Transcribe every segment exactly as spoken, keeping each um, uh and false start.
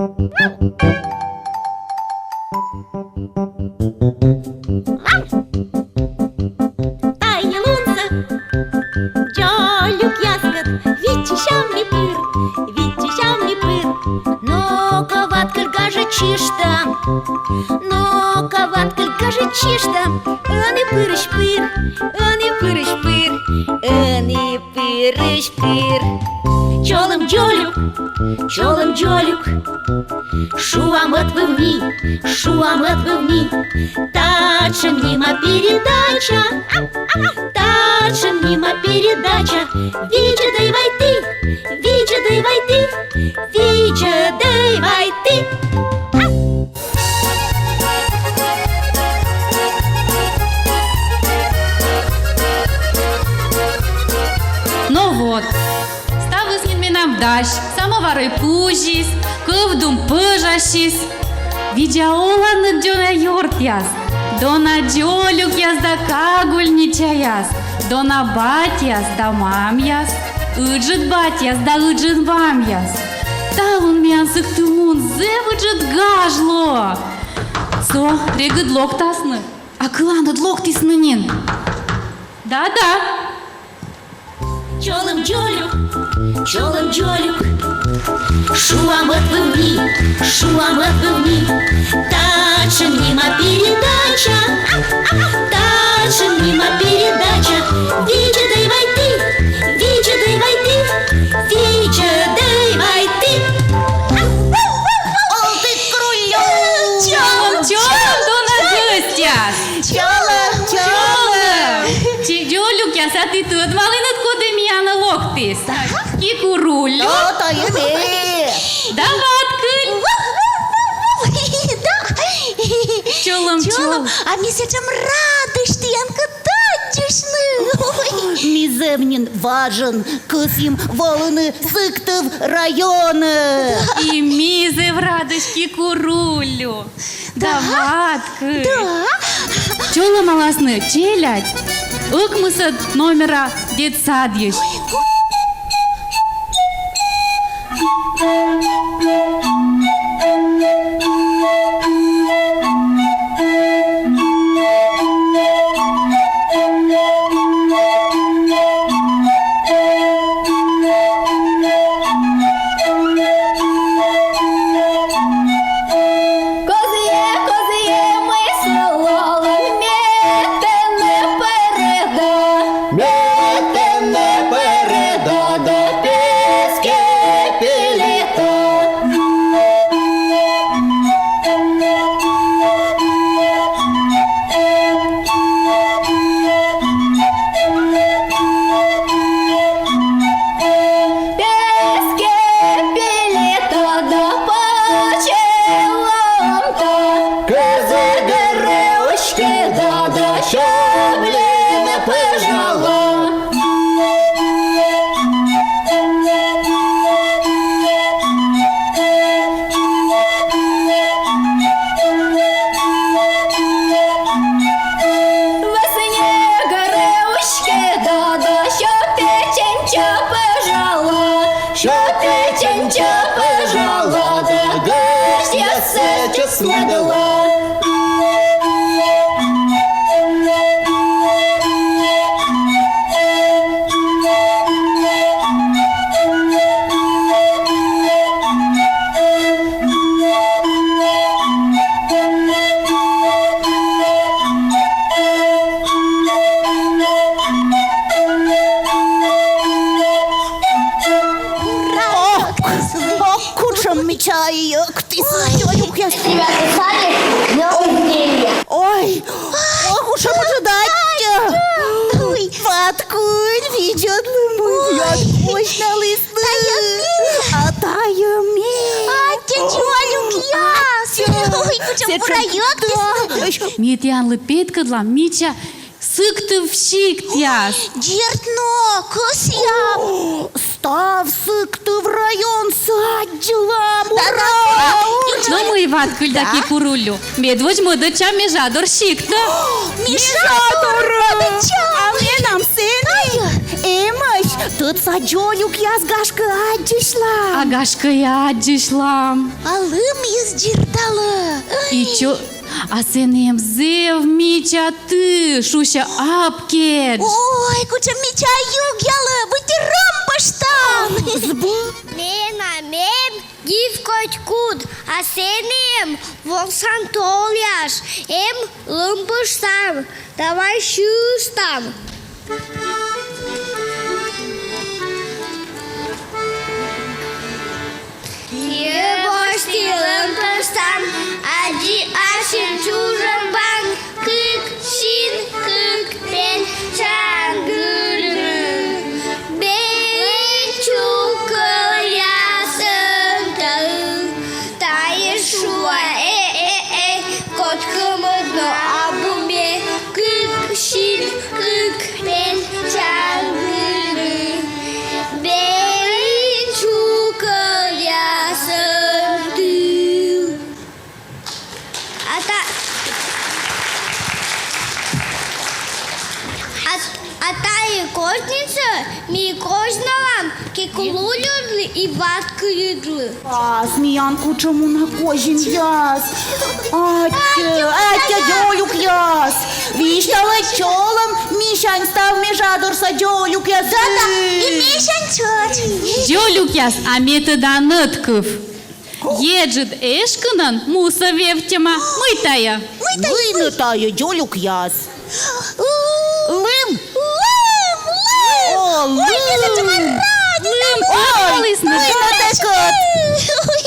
Тайӧ лунсӧ дзолюкъяскӧд виччысям ми пыр, виччысям ми пыр. Но-ка, Ваткыль, гажӧд чишта, но-ка, Ваткыль, гажӧд чишта, ӧні пырысь пыр, ӧні пырысь пыр, ӧні пырысь пыр. Чолӧм дзолюк, чолӧм дзолюк, шуам ӧтвывны, шуам ӧтвывны. Татшӧм нима передача, татшӧм нима передача. Видзӧдӧй вай ті, видзӧдӧй вай ті, видзӧдӧй вай ті. Но вот, ставыс нин менам дась, самӧварӧй пузис, кӧвдум пӧжасис. Видза оланныд, дзоля ёртъяс, дона дзолюкъяс да кагульничаяс, дона батьяс да мамъяс, ыджыд батьяс да ыджыд мамъяс. Талун миян Сыктывмуын зэв ыджыд гаж лоӧ. Со, регыд локтасны. А кыланыд локтісны нин. Да-да. Чолӧм дзолюк, чолӧм дзолюк, шуам ӧтвывны, шуам ӧтвывны. Татшӧм нима передача, татшӧм нима передача. Видзӧдӧй вай ті, видзӧдӧй вай ті, видзӧдӧй вай ті. Олтык крулю. Чолӧм, чолӧм, дона гӧсьтъяс. Чолӧм, чолӧм. Чи-, дзолюкъяс, а ті тӧдмалінныд, коді миянӧ локтіс? Кикуруллю. О, тайӧ ме. Да Ваткыль. Да. Чолӧм, чолӧм, чолӧм. А ми сэтшӧм радӧсь тіянкӧд аддзысьны. Ой. Ми зэв нин важӧн кӧсйим волыны Сыктыв районӧ. И ми зэв радӧсь, Кикуруллю. Да, Ваткыль. Да. Чолӧмаласны челядь ӧкмысӧд номера детсадйысь. Козйӧ, козйӧ, мый сылалан, ме тэнӧ пӧрӧда. Ме тэнӧ пӧрӧда да песке пилита. Песке пилита да пачӧ ломта. Кӧзыр гӧрӧ уськӧда да сёблинӧ пӧжала. Вӧсни гӧрӧ уськӧда да сё печеньтӧ пӧжала. Сё печеньтӧ пӧжала да гӧсьтъяссӧ чӧсмӧдла. Ура! Ок, ок, кутшӧм мича йӧктіс. Ой, ой, ой, ой. Ребята, сами, но умнее. Ой, ой, кутшӧм ыджыд аттьӧ. Ой. Ваткыль, видзӧдлы, мый аттьӧ козьналісны. Тайӧ ме. А тайӧ ме. Аттьӧ, дзолюкъяс. Ой, кутшӧм бура йӧктісны. Ми тіянлы петкӧдлам мича Сыктыв сиктъяс. Дерт но, кӧсъям. Став Сыктыв районсӧ аддзылам. Да, ура, да, ура. Но мый, Ваткыль да Кикуруллю, медводз мӧдӧдчам Межадор сиктӧ. Межадор мӧдӧдчам. А менам сэні. Эмӧсь, Со дзолюкъяс, гашкӧ, аддзысьлам. А гашкӧ и аддзысьлам. А лымйыс дзирдалӧ. И чо-, а сэн эм зэв мича ты, шуся Апкедж. Ой, кутшӧм мича югъялӧ, быттьӧ рӧмпӧштан. Збыль. Менам эм див котькуд, а сэн эм ворсан толъяш, эм лымпыштан. Давай сьыстам. Тайӧ босьті лымпыштан, аддзи ассьым чужӧмбан, кык син, кык пель чаргыдны. Белень чукӧръясӧн тӧл. Тайӧ шуӧ: э-э-э, кодкӧ мӧд но абу ме, кык син, кык пель чаргыдны. Белень чукӧръясӧн тӧл. А та-, а, а тайӧ козьнитчӧ ми козьналам Кикулулюдлы и Ваткыльыдлы. Ас, миян кутшӧм уна козинъяс. Аттьӧ, аттьӧ, дзолюкъяс. Висьталӧй чолӧм мисянь став межа дорса дзолюкъяс. Да, да, и мисянь тшӧтш. Дзолюкъяс, а ме тӧда нӧдкыв. Еджыд эшкынӧн мусӧ вевттьӧма. Мый тайӧ? Мый тайӧ? Мый нӧ тайӧ, дзолюкъяс? Лым. Лым, лым. О, ой, лым. Лым. Ой, ой, лым. Ой, ой, ой, ой.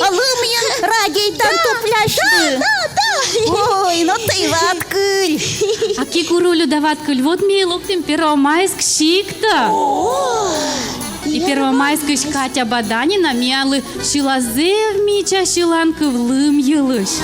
А лымйӧн радейтан туплясьны. Да, да, да. Ой, но ті, Ваткыль. А Кикурулю да Ваткыль, вот ми локтім Первомайск сиктӧ. О. И Первомайскысь Катя Баданина миянлы сьыла зэв мича сьыланкыв лым йылысь.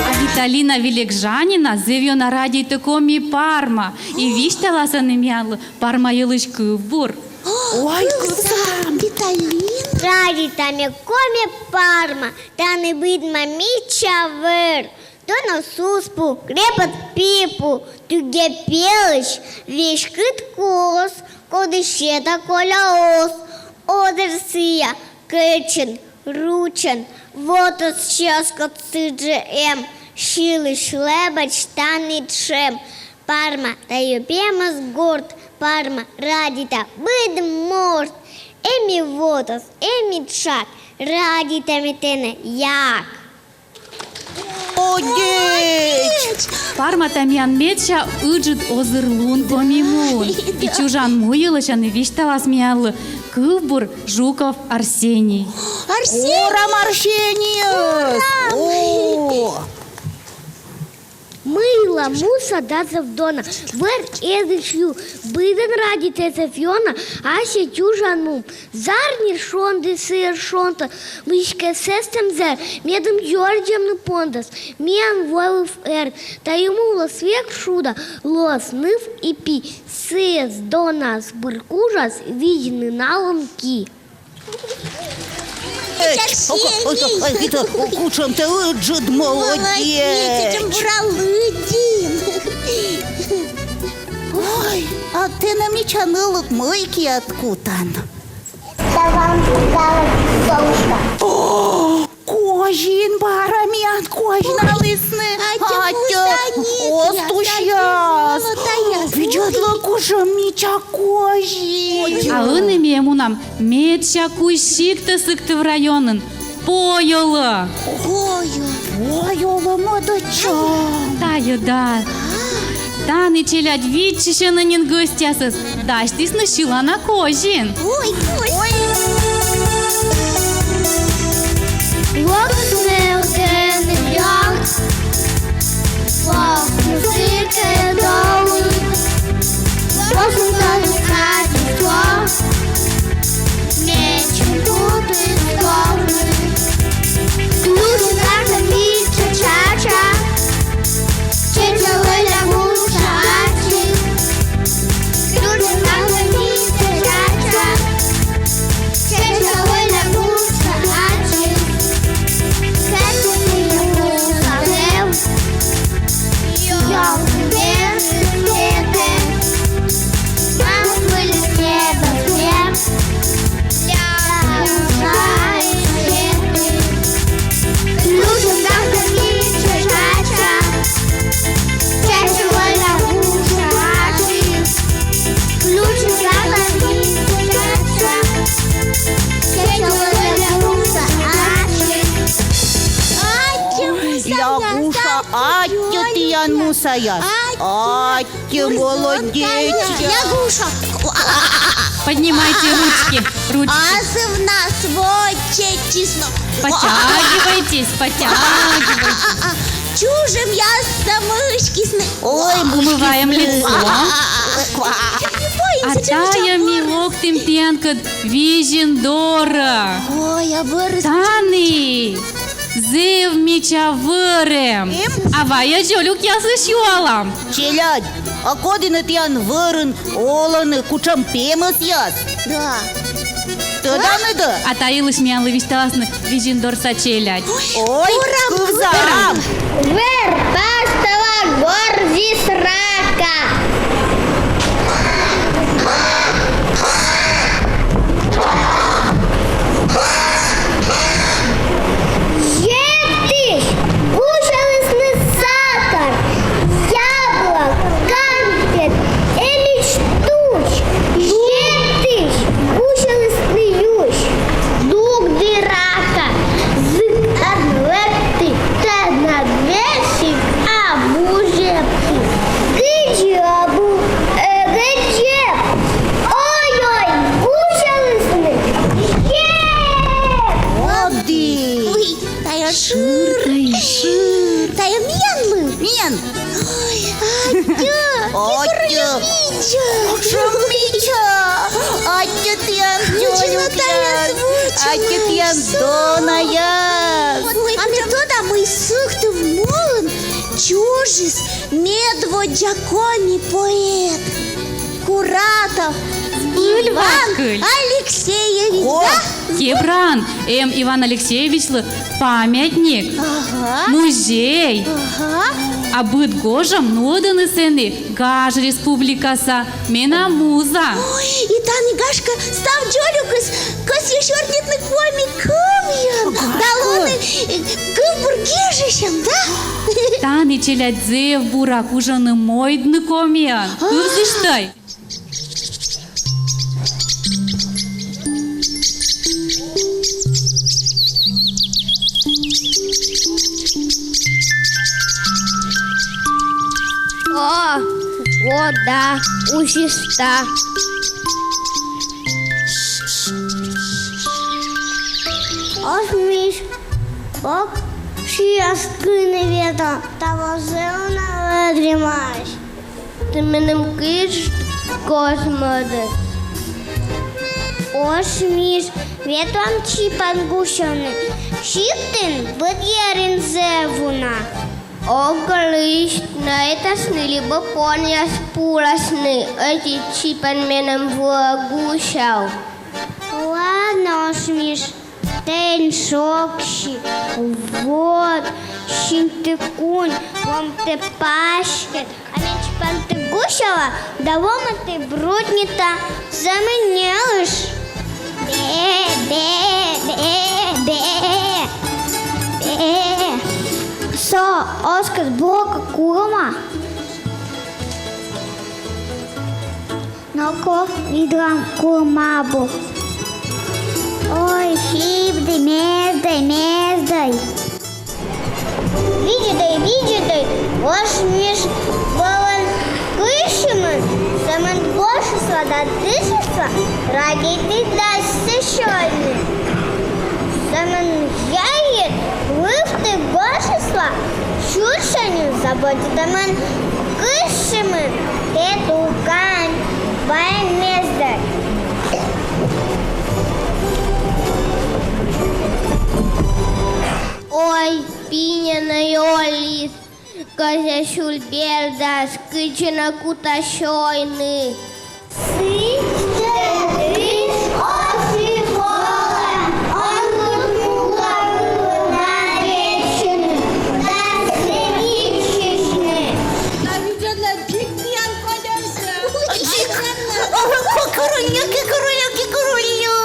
А Виталина Велегжанина зэв ёна радейтӧ коми парма и висьталас ӧні миянлы парма йылысь кывбур. Ой, кывзам, Виталина. Радейта ме коми парма, тані быдмӧ мича вӧр. Дона сус пу, гребӧд пи пу, тыге пелысь веськыд кос, коді сета коля ос. Одыр сія кӧчӧн, ручӧн, вот оз чӧскыд сідзи эм, сьылысь лэбӧдз тані тшем. Парма — тайӧ пемӧс горт, парма радейта быд морт. Эм и вот оз, эм и тшак, радейта ме тэнӧ, як. Молодеч! Парма — тайӧ миян медся ыджыд озырлун Коми муын. И чужан му йылысь ӧні висьталас миянлы кывбур Жуков Арсений. Арсений! Орам Арсенийӧс! Орам! О! Мыйла муса да зэв дона, вӧр эзысь ю, быдӧн радейтӧ зэв ёна, ася чужан мум. Зарни шонді сійӧс шонтӧ, мыйкӧ сестӧм зэр, медым дзоридзӧмны пондас. Миян войвыв эр, тайӧ му лоас век шуда, лоас ныв и пи, сійӧс дона збыль кужас видзны налӧн ки. Ой, ой, ой, кутшӧм тэ ыджыд, молодеч. Молодеч, тем бура лыдин. Ой, а тэнӧ мича нылыд, мый киад кутан? Саван, саван, солнышко. О, козин, бара миян козьналісны. Аттьӧ, аттьӧ, оз тусьяс. Видзӧдлӧй, кутшӧм мича козин. А ӧні ми мунам медся кузь сиктӧ Сыктыв районын. Пой олӧ. Пой олӧ. Пой олӧ, мӧдӧдчӧм. Тайӧ да. Тані челядь виччысьӧны нин гӧсьтъясӧс. Дасьтісны сьыланкозин. Ой, ой. Ой. Лягуша, аттьӧ тіян мусаяс. Аттьӧ, молодеч. Лягуша. Поднимайте ручки, ручки. Асывнас вотчӧдчисны. Подтягивайтесь, подтягивайтесь. Чужӧмъяс мыськисны. Ой, умываем лицо. А тайӧ ми локтім тіянкӧд Визин дорӧ. Ой, а вӧрыс. Тані зэв мича вӧрӧм. А вай дзолюкъяслысь юалам. Челядь, а коді нӧ тіян вӧрын олӧны, кутшӧм пемӧсъяс? Да. Тӧданныд-ӧ? А та йылысь миянлы висьталасны Визин дорса челядь. Ой, кывзам. Вӧр пастала горзіс рака. Еттысь гусялісны сахар, яблок, камфет, эмӧсь тусь. Еттысь гусялісны юсь. Дугді рака, зык ӧд лэкті, тэнад весиг абу зептысь. Кыдзи абу, эг зеп. Ой-ой, гусялісны. Зеп! Ой, тайӧ шыр, шыр. Тайӧ миянлы. Миян. Ой, аттьӧ. Аттьӧ. Кутшӧм мича. Аттьӧ тіян дзолюкъяс. Аттьӧ тіян донаяс. А ме тӧда, мый Сыктыв муын чужис медводдза коми поэт, Куратов Иван Алексеевич, да? Кебран, эм Иван Алексеевичлы памятник, музей. Ага. А быд гожӧм нуӧдӧны сэні гаж республикаса «Менам муза». Ой, и тані, гашкӧ, став дзолюкыс кӧсйӧ сёрнитны коми кывйӧн. Да лоны, э, кывбур гижысьӧн, да? Тані челядь зэв бура кужӧны мойдны комиӧн. Кывзыштӧй. Со вода усиста. Ош Миш, ог сиас кыны ветлам, таво зэв уна вӧрйӧмаӧсь. Ті меным кыдз гӧгӧрвоӧдыт. Ош Миш, ветлам чипан гусьӧны. Сиктын быд ерын зэв уна. Ог лысьт, нӧйтасны либӧ понъяс пуласны, ӧти чипан меным вылӧ гусяв. Ладно, Ош Миш, тэ эн шогсьы. Вот, синтыкунь, ломтӧ паськӧд, а ме чипантӧг гусяла да ломантӧг бруднита. Зэв менӧ нелыш. Бе, бе, бе, бе, бе. Со оскӧд бокӧ кулӧма. Но-ко, видлам, кулӧма абу. Ой, сибдӧй, мездӧй, мездӧй. Видзӧдӧй, видзӧдӧй, вошмиш вылын кыссьӧмын, сӧмын гожъясла да дышъясла радейтӧ дасьсӧ сёйны. Сӧмын яйыд вывті гожъясла чуччӧ нин заботитӧмӧн кыссьӧмын. Тэ тукань, вай мездӧй. Ой, пиньӧнӧй оліс, кӧзя сюль бердас, кытчӧ нӧ кутас сёйны. Сідз тӧдіс, оз и волӧм, оз и мула вылын на вӧчны, дасьсӧ виччысьны. Да ведь она биг пьян пойдёмся. Кикуруллю, кикуруллю, кикуруллю,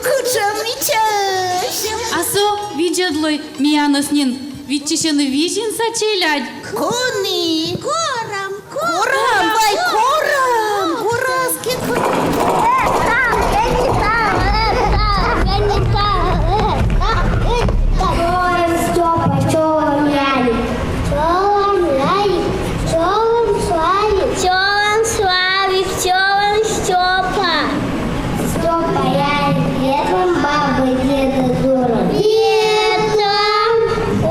кутшӧм мичаӧсь. А со, видзӧдлӧй, миянӧс нин виччысьӧны Визинса челядь. Коні? Корам, корам, вай корам, корас кикуруллю. Э, там, я не там, э, там, я не там, э, там, э, там. Чолӧм, Стёпа, чолӧм, Ярик. Чолӧм, Ярик, чолӧм, Славик. Чолӧм, Славик, чолӧм, Стёпа. Стёпа, Ярик, ветлам бабӧ, деда дорӧ. Ветлам,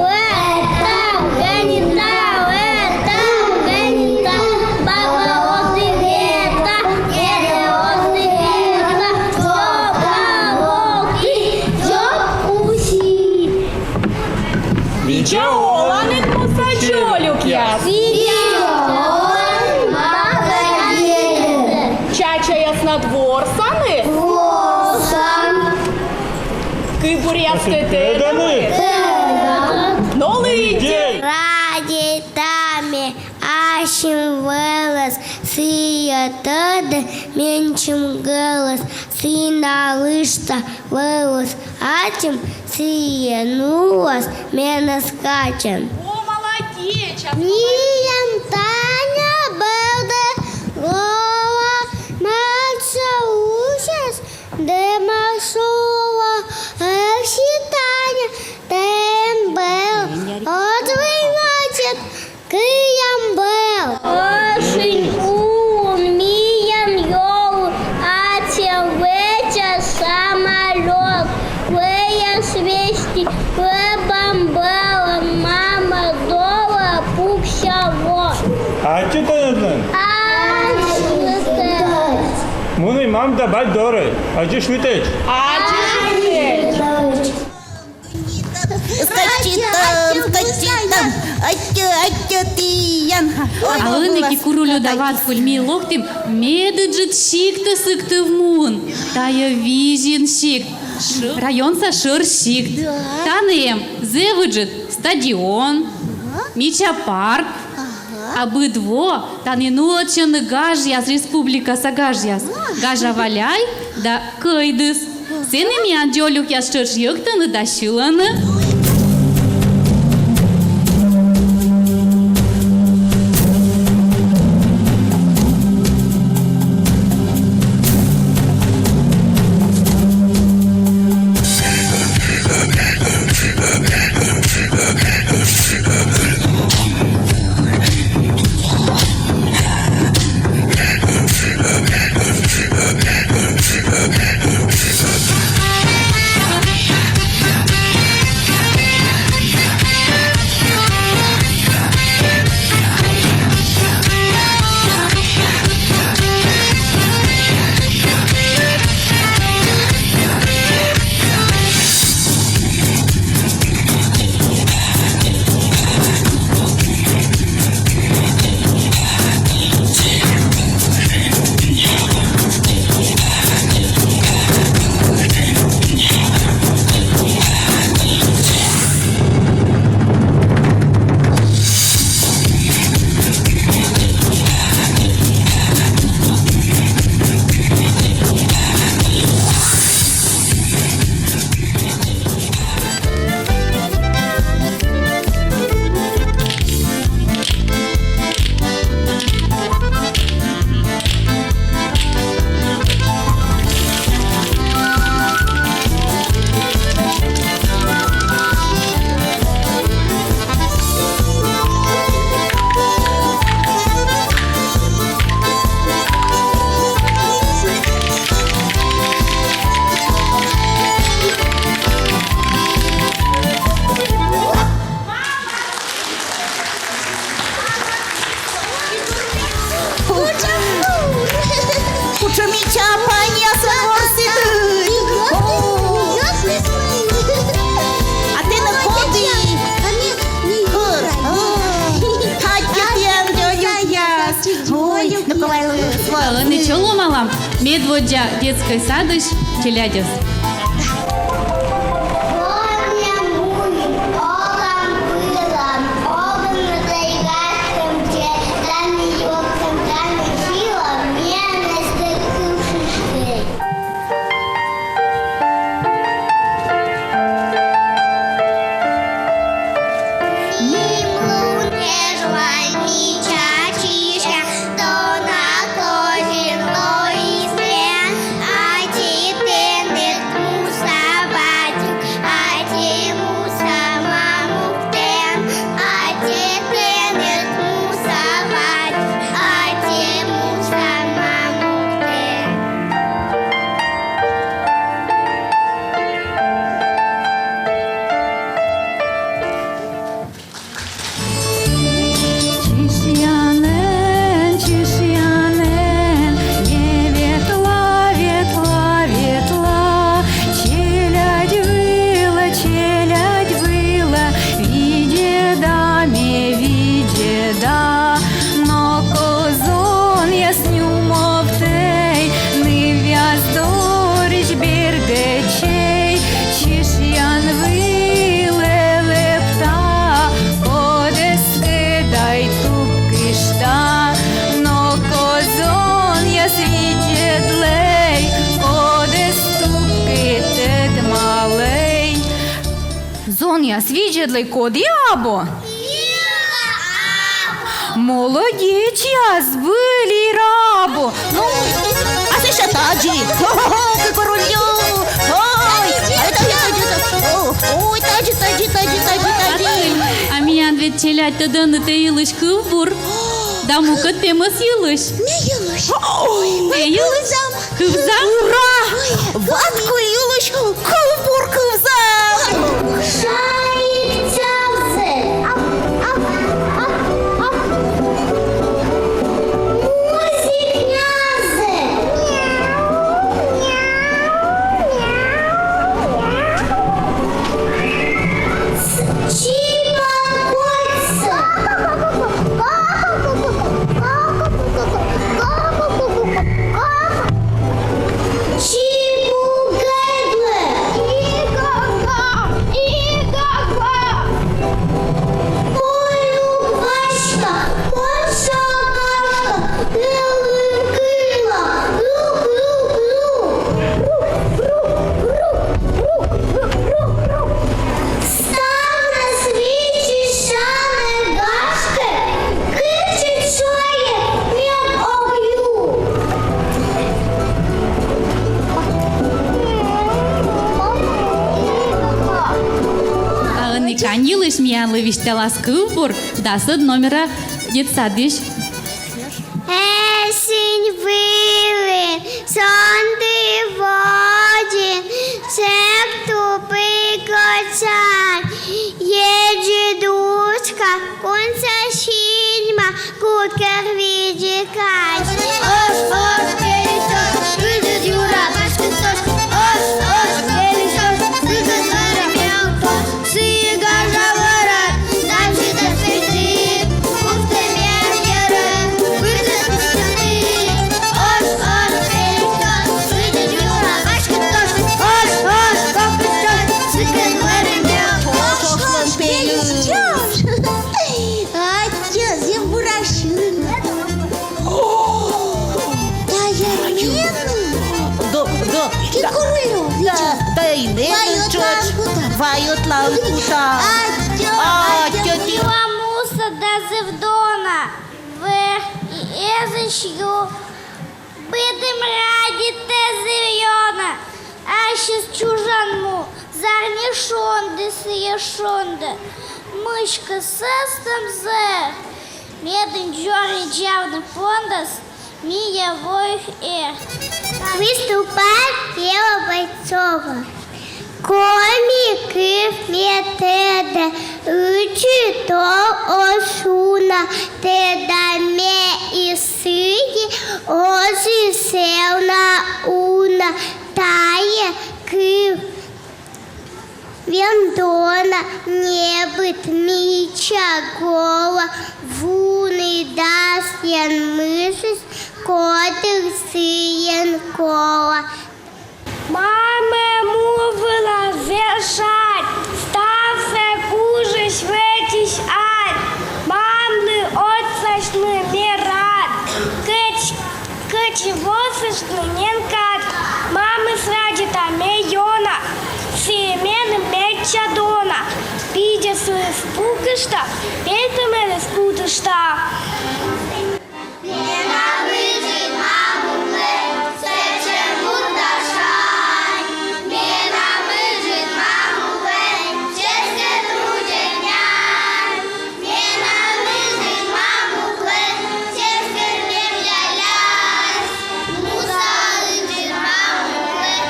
ветлам, гӧнитам, ветлам, гӧнитам, бабӧ, оз и ветла, деда, оз и ветла, Стёпа, Вовки, Стёп, уси. Видза оланныд, муса дзолюкъяс! Видза олан, бабӧ, деда! Чачаяснад ворсанныд? Ворсан. Кывбуръястӧ тӧданныд? Тӧдан. Но лыддьӧй! Радейта ме ассьым вӧлӧс, сійӧ тӧдӧ менсьым гӧлӧс, сійӧ налыштас вӧлӧс ачым, сійӧ нуас менӧс качӧн. О, молодец! Миян Таня бӧрдӧ, гола мача усяс, дӧма шуӧ: «Эксьы, Таня, тэӧн бӧр, оз вӧй мачӧд, кыям бӧр». Ӧшинь улын миян ёлын аттьӧ вӧчӧ самолёт. Кӧяс весьтын лэбам бӧрын мама дорӧ пукся вот. Аттьӧ тэнад нин. Аттьӧ тэнад. Мунӧй мам да бать дорӧ. Аддзысьлытӧдз. Аддзысьлытӧдз. Скачитам, скачитам, аттьӧ, аттьӧ тіян. Ой, а ӧні, Кикуруллю да Ваткуль, ми локтім медыджыд сиктӧ Сыктывмуын. Тайӧ Визин сикт. Ш-, районса шӧр сикт. Да. Тані эм зэв ыджыд стадион, мича парк. Ага. А быд во тані нуӧдчӧны гажъяс, республикаса гажъяс. Гажа Валяй да Кӧйдыс. Сэні миян дзолюкъяс тшӧтш йӧктӧны да сьылӧны. Чапанъясӧн ворсіны. О. А тэныд коді? Кор. О. Катя, тіян дзолюкъяс. Ой, ну-ка, вайлы. Ӧні чолӧмалам медводдза детскӧй садысь челядьӧс. Чышъянӧн, чышъянӧн, ме ветла, ветла, ветла. Челядь вылӧ, челядь вылӧ, видзӧда ме, видзӧда. Но козонъяс нюмовтӧй, нывъяс дорысь бергӧдчӧй. Чышъян вылӧ лэпта, кодӧскӧ дай тупкышта. Но козонъяс видзӧдлӧй, кодӧс тупкы, тӧдмалӧй. Зонъяс, видзӧдлӧй, коді абу. Молодечьяс, збыль, Ира абу. Ну, а сэсся тадзи. Хо-хо-хо, кык король. Ой, а это, это, это, о, ой, тадзи, тадзи, тадзи, тадзи, тадзи. А миян ведь, челядь, тӧдӧны тэ йылысь кывбур. Да мукӧд пемӧс йылысь. Ме йылысь. Ой, тэ йылысь. Кывзам. Ура! Ваткыль йылысь кывбур кывзам. Шарик цявзӧ. Музык нявзӧ. Чипан кольцӧ. Чипугедле. Ига-га, ига-га. Польлук вашка, польша кашка, тӧлын кыла, ру-ру-ру. Ставнас виччысяны, гашкӧ, кытчӧ чойӧ, мем ог ю. А ӧні кань йылысь миянлы висьталас кывбур дасӧд номера детсадысь. Эсинь вылын, зонді водзын, сэк тупи кӧть сань, еджыд уска, кунсӧ синьма, куд кер видзӧ кань. Ош, ош, пель ош, ыджыд юра пачкӧд ош. Ош, ош, пель ош, ыджыд юра пачкӧд ош. Сійӧ гажа вӧрад, дасьтӧ, дасьтӧ, пуштӧм йӧрӧ, пыртӧ, пыштӧ. Ош, ош, пель ош, ыджыд юра пачкӧд ош. Ош, ош, кок ош, сыкӧд вӧрӧм. Ош, ош, пель ош. Аттьӧ, зэв бура сьывны. Тая меным. Да, да. Кикуруллю, да, видзӧд. Да, и меным тшӧтш. Вайӧдлам кута. Аттьӧ, аттьӧ. Аттьӧ. Мила мусӧ да зэв дона. Вӧр и эзысь ю. Быдӧн радейтӧ зэв ёна. Ассьыс чужан му, зарни шонді сійӧ шонді. Мыськӧ сӧстӧм зэв. Медым дзоридзавны пондас миян воысь эр. Выступает Ева Бойцова. Коми кыв ме тӧда, ичӧт оз шуны. Тэ да ме и сыи, озысь эм на уна, тайӧ кыв вендона, небыд мича гола, вунӧдасъян мыжысь, кодыр сійӧн кола. Мамӧ му вылас вежась, ставсӧ кужысь-вӧчысь ась. Мамлы отсасьны ме рад, кыдз, кыдз ворсыштны нин кад. Мамыс радейта ме ёна, сійӧ меным медся дона. Пидзӧ сылысь пукышта, петӧм эрӧс кутышта. Менам ыджыд мамуклӧн сэтшӧм мурт да шань. Менам ыджыд мамуклӧн ческыт рудзӧ нянь. Менам ыджыд мамуклӧн ческыт мем ялясь. Муса ыджыд мамуклӧн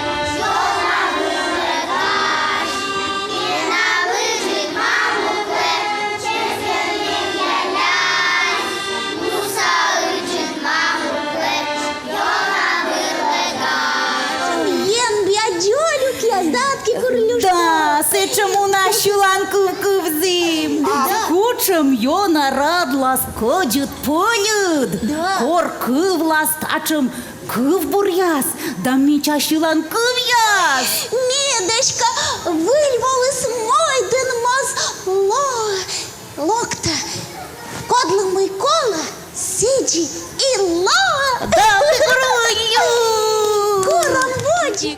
ёна вылӧ кась. Менам ыджыд мамуклӧн ческыт мем ялясь. Енбиа дзолюкъяс, да, ӧтки курлюшка. Да, сэтшӧм уна сьыланкыв кывзім. Да. Кутшӧм ёна радлас кӧдзыд-пӧльыд. Да. Кор кывлас татшӧм кывбуръяс да мича сьыланкывъяс. Медэськӧ, Выль волыс мойдын моз лоӧ. Локтӧ, кодлы мый колӧ, сідзи и лоӧ. Да, куруню! Курам водзӧ.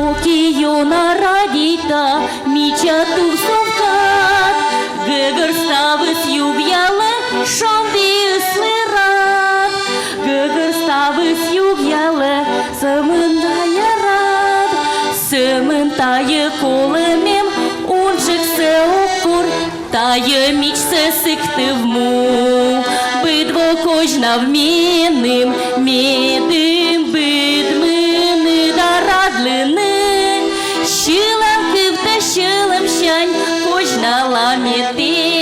Ок и ёна радейта мича тувсов кад, гӧгӧр ставыс югъялӧ шомбиыслы рад. Гӧгӧр ставыс югъялӧ, сӧмын тайӧ рад, сӧмын тайӧ колӧ мем, унджыксӧ ог кур. Тайӧ мичсӧ Сыктыв му, быд во козьнав меным, медым быдмыны да радлыны. Сьыланкывтӧ сьӧлӧмсянь козьнала ме тэ.